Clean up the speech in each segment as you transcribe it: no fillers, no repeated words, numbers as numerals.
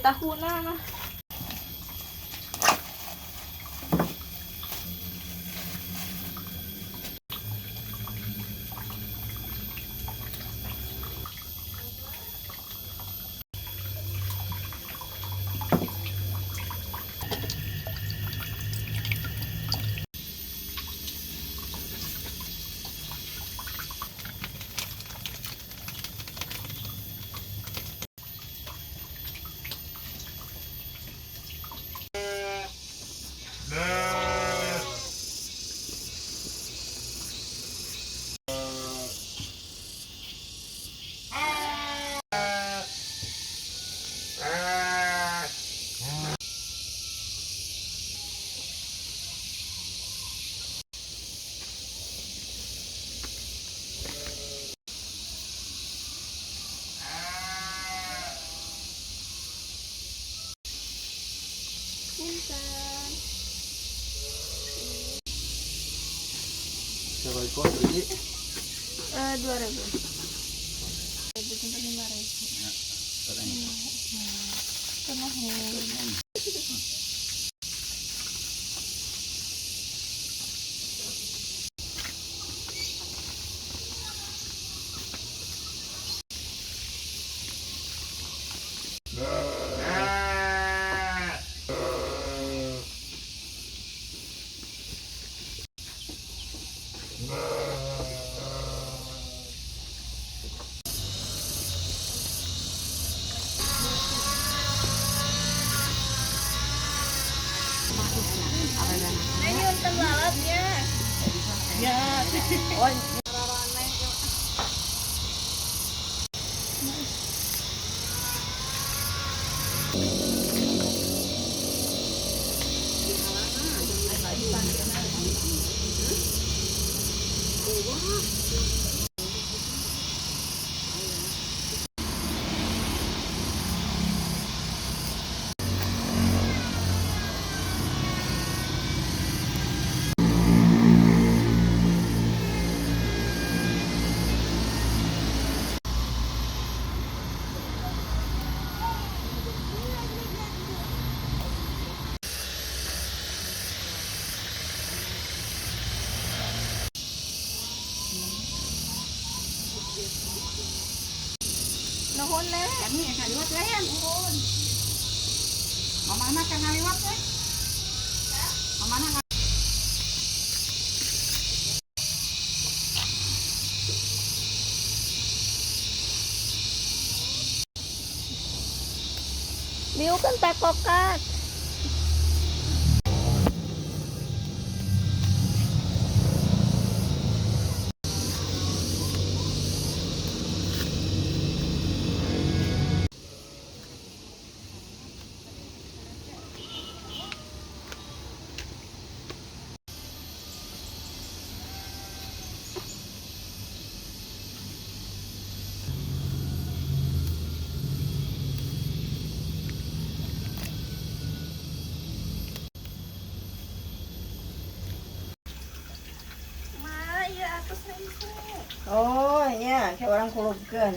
Tahuna mah. Punten. Assalamualaikum, beli. Eh, 2.000. Ribu sampai 5.000. Ya, katanya. Nuhun. Neng, nyunten lalapnya. Ya. Oh. Nuhun, Neng. Kami kaliwat we ya, nuhun. Mamana kan ngaliwat we? Mamana? Diukeun tekokat. Ma, iya atos ribu. Oh, iya, kayak orang kulupkeun.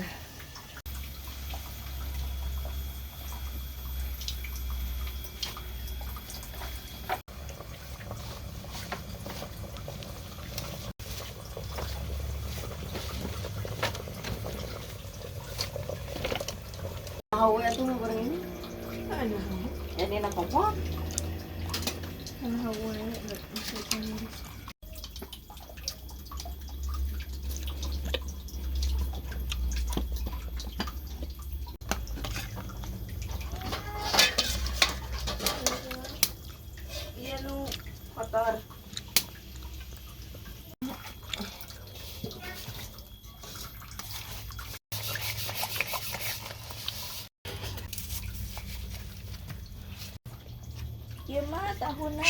Tahu ya tuh goreng ini. Aduh. Jadi nak kompor. Kan hawa bisa. Iya, nu kotor. Iya mah tahuna.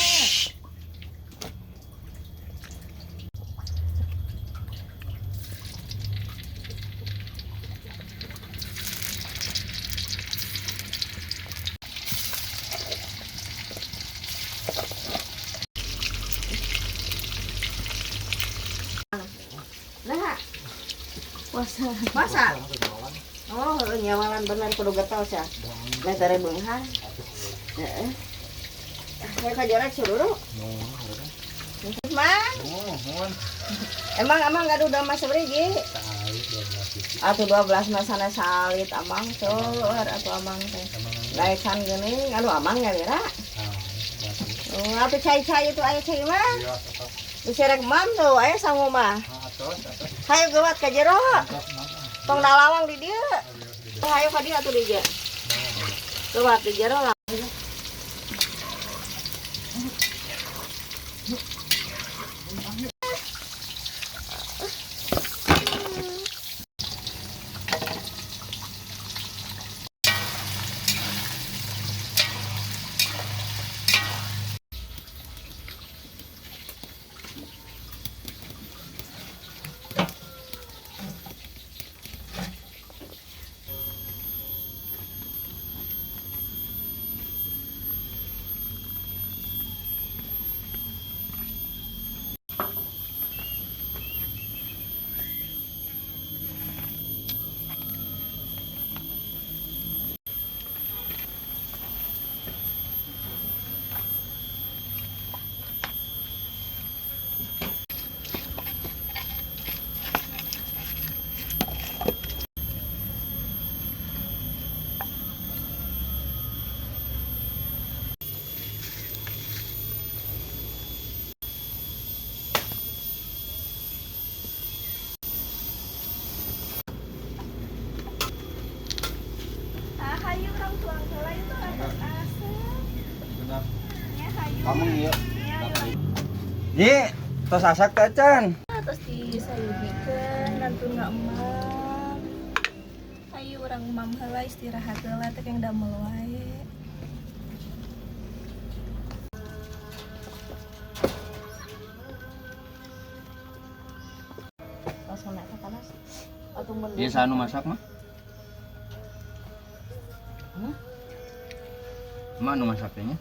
Nah, Puasa. Puasa. Oh, nyawalan bener kudu getol sia. Metere beunghar. Heeh. Hayu ka jero cururu. Nuhun. Mang, Nuhun. emang emang gaduh udah mas sabriji? Salit 12 biji. Atuh 12 mah sanes salit amang seueur atuh amang teh. Emang Daekan geuning, aduh amang nyalira. ah, batu. Oh, atuh cai-cai itu aya cai mah. Iya, tetap. Diserek mam tuh aya sangu mah. Ah, atos, atos. Hayu geuwat ka jero. Atos, mam. Tong nalawang di dieu. Aduh, di Oh, hayu ka dieu atuh di dieu. Geuwat di jero lah. Ah, hayu urang tuang heula itu atas asem. Benar. Nya hayu. Kamu ieu. Nya hayu. Nyi, tos asak teh can. Terus disayugikeun nantuna emam. Hayu urang emam heula istirahat heula teh yang damel wae. Langsung naik ke panas. Atuh mun Ieu sanu masak mah? Hah? Emak nu masak teh nya?